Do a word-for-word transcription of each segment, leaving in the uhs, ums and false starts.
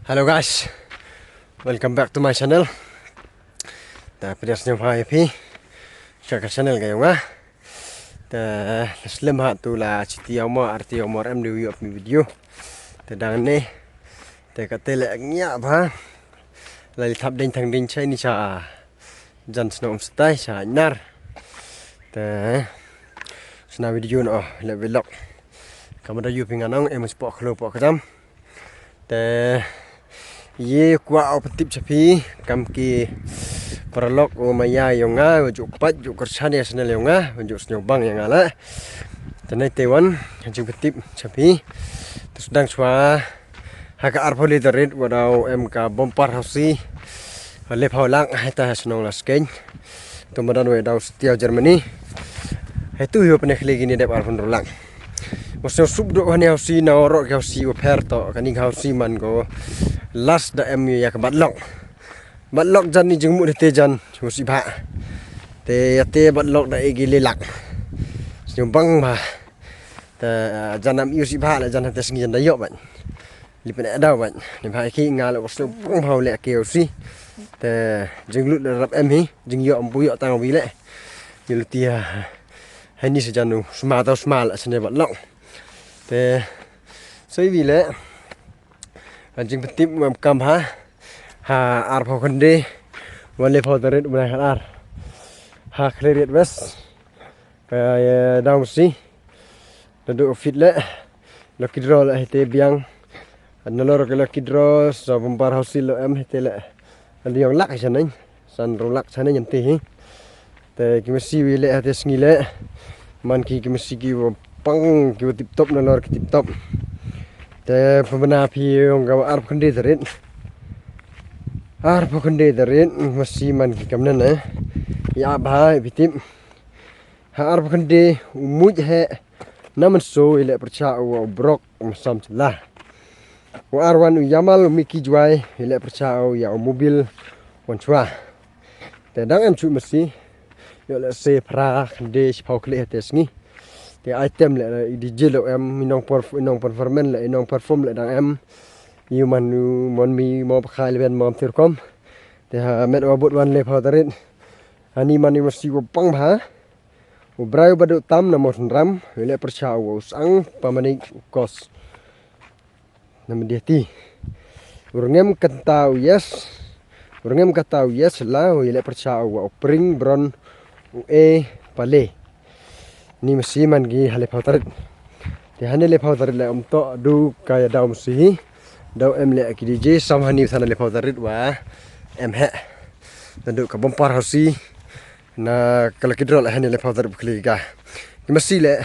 Hello guys, welcome back to my channel. Te pdiang sñiawbha ya phi cha ka channel ka yong nga. Te slem ha tu la chiti yaw mo, arti yaw mo em di yoh phi video. Te dang ne, te kate le ngiah bha. La li thap ding thang ding chai ni cha jan snow um stai cha nar. Te sna video no le vlog. Kamada yu phi nga nong em spoh khlo poh kjam. Te ye kwah o pyntip cha phi kam ki paralok o maya yong nga, wa ju pat ju kyrchan ya channel yong nga, wa ju sñiawbang ya nga la. Te nai te wan jingpyntip cha phi. Te sdang chwa ha ka arphaw le tarik wa daw em ka bumper housie. Lephaw lak heta ha chnong Laskein. Tu madan wa daw Stiaw Germany. Hetu yoh pynkhli kini dep arphaw lak. Wa sñiaw sup do hani housie na oro ki housie wa pher to, kani ka housie man ko last da em ya ka bat lok. Bat lok jan ni jingmut hete jan u sibha. Te ya te bat lok da e ki le lak. Sñiawbang bha. Te jan am u sibha le jan hete sngi jan da yoh ban. Li pyneh daw bait. Ni bha ki nga la u sñiawbang bha u le ki housie. Te jinglut le rap em hi, jingyoh ym pu yoh tang wi le. Yoh luti ha. Hani sa jan u sma taw sma la sne bat lok. Te sa wi le. Jingpyntip wa em kam ha. Ha arphaw khyndai wa lephaw tarik u bnai khatar. Ha Khliehriat West. Ka, eh, daw si. Nadooh u fit le. Lucky draw le hete biang. Nalor ka lucky draw, sa bumper housie lo em hete le. Liang lak chaneng. San ru lak chaneng ynti hi. Te ki masi wi le hete sngi le. Man ki ki masi ki wa pang ki wa tip top nalor ki tip top. Te pynbna phi yong ka arphaw khyndai tarik. Arphaw khyndai tarik, masi man ki kamnan eh. Ya bha, phi tip. Ha arphaw khyndai u muj he na man so i le pyrchah u wa u brok u masam chla. U arwan u yamal u miki jwai i le pyrchah u ya u mobil wan chwa. Te dang em chu masi yoh le se phra khyndai chiphaw khyndai hete sngi. Te item le i D J lo em i nong perf-, i nong performance le i nong perform le dang em. Yu man u mon mi mo pkhai le ben mo tir kom. Te ha met wa bud wan lephaw tarik. Ani man i masi wa pang bha. U brai u baduk tam na mo ram, u le pyrchah u wa u sang pamanik u kos. Na mdiati. U rngem kata u yes. U rngem kata u yes la, u le pyrchah u wa u pring bron u e pale. Ni masi man ki ha lephaw tarik. Te hani lephaw tarik le um to du ka ya daw masi hi. Daw em le ki D J sam hani sana lephaw tarik wa em he. Nadooh ka bumper housie. Na ka lucky draw le hani lephaw tarik bkhli ka. Ki masi le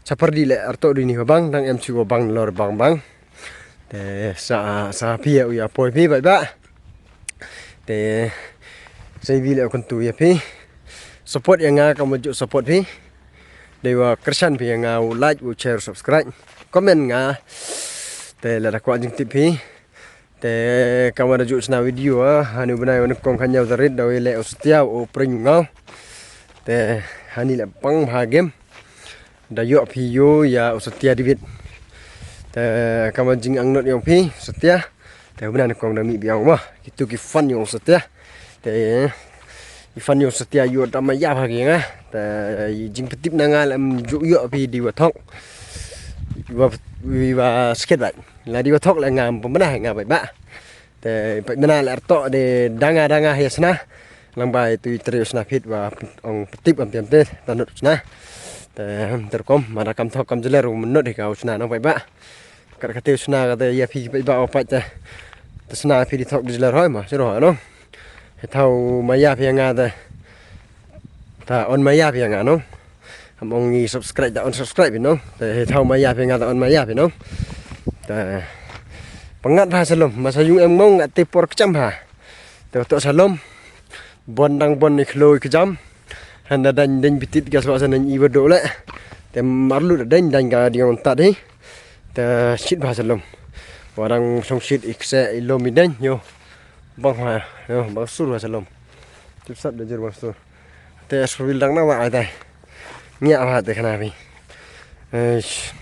chapar di le arto di ni wa bang dang em chu wa bang lor bang bang. Te sa, sa phi ya u ya poi phi bait ba. Te sa wi le u kyntu ya phi. Support ya nga kam wa ju support phi. Dei wa kyrchan phi ya nga u like, u share, subscribe, comment nga. Te lada kwah jingtip phi. Te kam wa da ju sna video, ah, hani u bnai wa nyngkong khatñiaw tarik da wi le u Stiaw u pring ngaw. Te hani le pang bha game. Da yoh phi yoh ya u Satia David. Te kam wa jing ang not yong phi, Satia. Te u bnai nyngkong da mi biang ma. Kitu ki fan yong u Satia. Te i fan yong u Satia yoh da maya bha ki nga. Te i jingpyntip na nga le em ju yoh phi di wa thok. Wa, wa sket bait. La di wa thok le nga pynbna nga bait ba. Te pait bna le arto de danga danga he sna. Lang bai tu i tre sna phit wa ong pyntip am piam te tanut sna. Te ter kom mara kam thok kam jler u mynot hi ka u sna nong bait ba. Kat kate u sna kate ya phi bait ba o pait te. Te sna phi di thok di jler hoi ma siro no. He thaw maya phi nga te. Ta on maya phi nga no. Am ong i subscribe da unsubscribe no. Te he thaw maya phi nga ta on maya phi no. Te pangat bha salom, masa yung em mong nga te por kcham bha. Te to salom. Bon dang bon ni khlo kjam. Handa dañ dañ bitit gas wa sa nañ i wa do le. Te marlu dañ dañ ka di on ta de. Te shit bha salom. Wa dang song shit i kse i lom i dañ yo. Bang ha yo, bang sur bha salom. Tip sat da jir bang sur. Te surwil dang na wa ai tai. Ngiah bha te khana phi. Eish.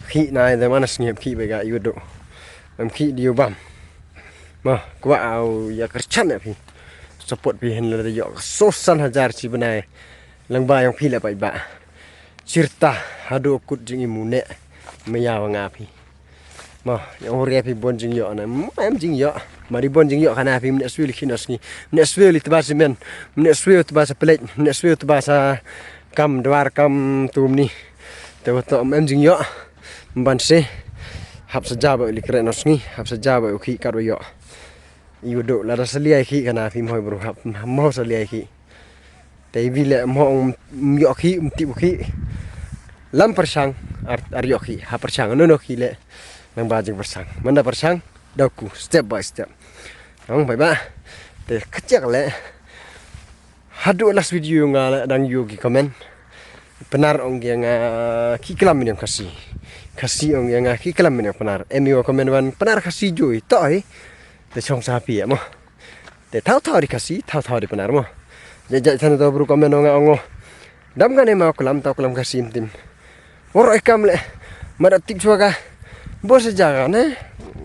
Khi na ai te mana sngip khi be ga i wa do. Em khih di u bam. Ma, kwah u ya kyrchan ya phi. Support phi hin la yoh so san hajar chi bnai. Lang ba yong phi la paidbah. Chirta, hadooh kut jingim u neh. Me ya wa nga phi. Ma, yong u re phi bon jingyoh na. Em jingyoh. Ma di bon jingyoh khana phi mne swi li khih noh sngi. Mne swi li tba sa men. Mne swi tba sa plek. Mne swi tba sa kam dwar kam tumni. Te wa to em jingyoh. Mban se. Hap sa ja ba li kre noh sngi. Hap sa ja ba u khih kat wa yoh. I wa dooh lada sa liai khih khana phi mo bru hap mo sa liai khih. Te i wi le mo ong yoh khih, um tip u khih. Lam pyrshang, ar, ar yoh khih, ha pyrshang, no no khih le. Nang ba jing pyrshang. Manda pyrshang, daw ku, step by step. Nang bye bye. Te kachak le. Hadooh last video nga le dang yoh ki comment. Pnar ong ya nga khih klam min yong Khasi. Khasi ong ya nga khih klam min yong Pnar. Em yoh comment wan Pnar Khasi jui. To hi. Te chong sa phi ya mo. Te thaw thaw di Khasi, thaw thaw di Pnar mo. Ja ja than to bru comment nga ong o. Dam kane ma klam thaw klam Khasi mtim. Wor ai kam le. Mada tip chwa ka. Bo sa ja ka ne.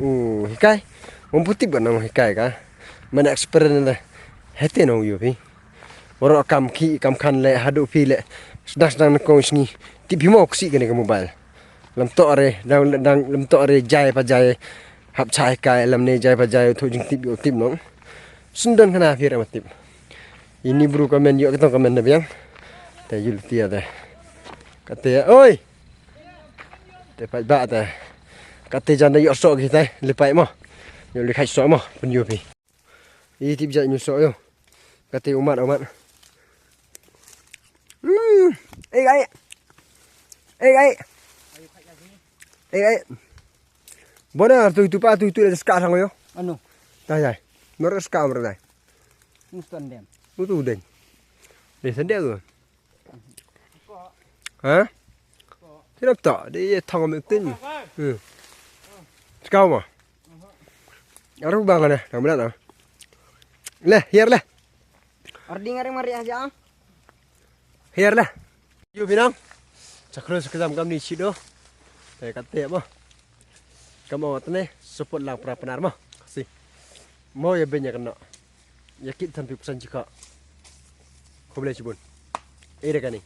U hikai. Mo pu tip ba nong hikai ka. Mada experience le. Hete nong yoh phi. Wor kam khih kam khan le hadooh phi le. Sdang sdang na kong sngi. Tip phi mo ksi kane ka mobile. Lam to re, dang, dang, lam to re jai pa jai. Hap chai kai, lam ne jai pa jai, tho jingtip yoh tip nong. Sundon khana phi ra ma tip. Ini bru comment yoh kitong comment na biang. Te yul tia te. Kate, oi. Te paidbah te. Kate jan da yoh so ki te, le pai mo. Yoh le khai so mo, pun yoh phi. I tip jait ñu so yo. Kate umat, umat. Hmm. Eh, gai. Eh, gai. Eh, gai. Bona, tu, tu pa, tu, tu, le ska sang yo. Ano? Tai, tai. Mer ska mer tai. Muston dem. Mutu den. De sende tu. Ha? Ti nap ta, de ye thang me tin. Hmm. Ska ma. Aru bang ne, nang mena na. Le, hiar le. Ording are mari aja. Hiar le. Yu pinang. Chakro sa kjam kam ni chido. Te kate mo. Kam o tne support lang pra Pnar mo. Khasi. Mo ya benya kano. Ya kit than pi psan chika. Khublei chibun. Ere kani.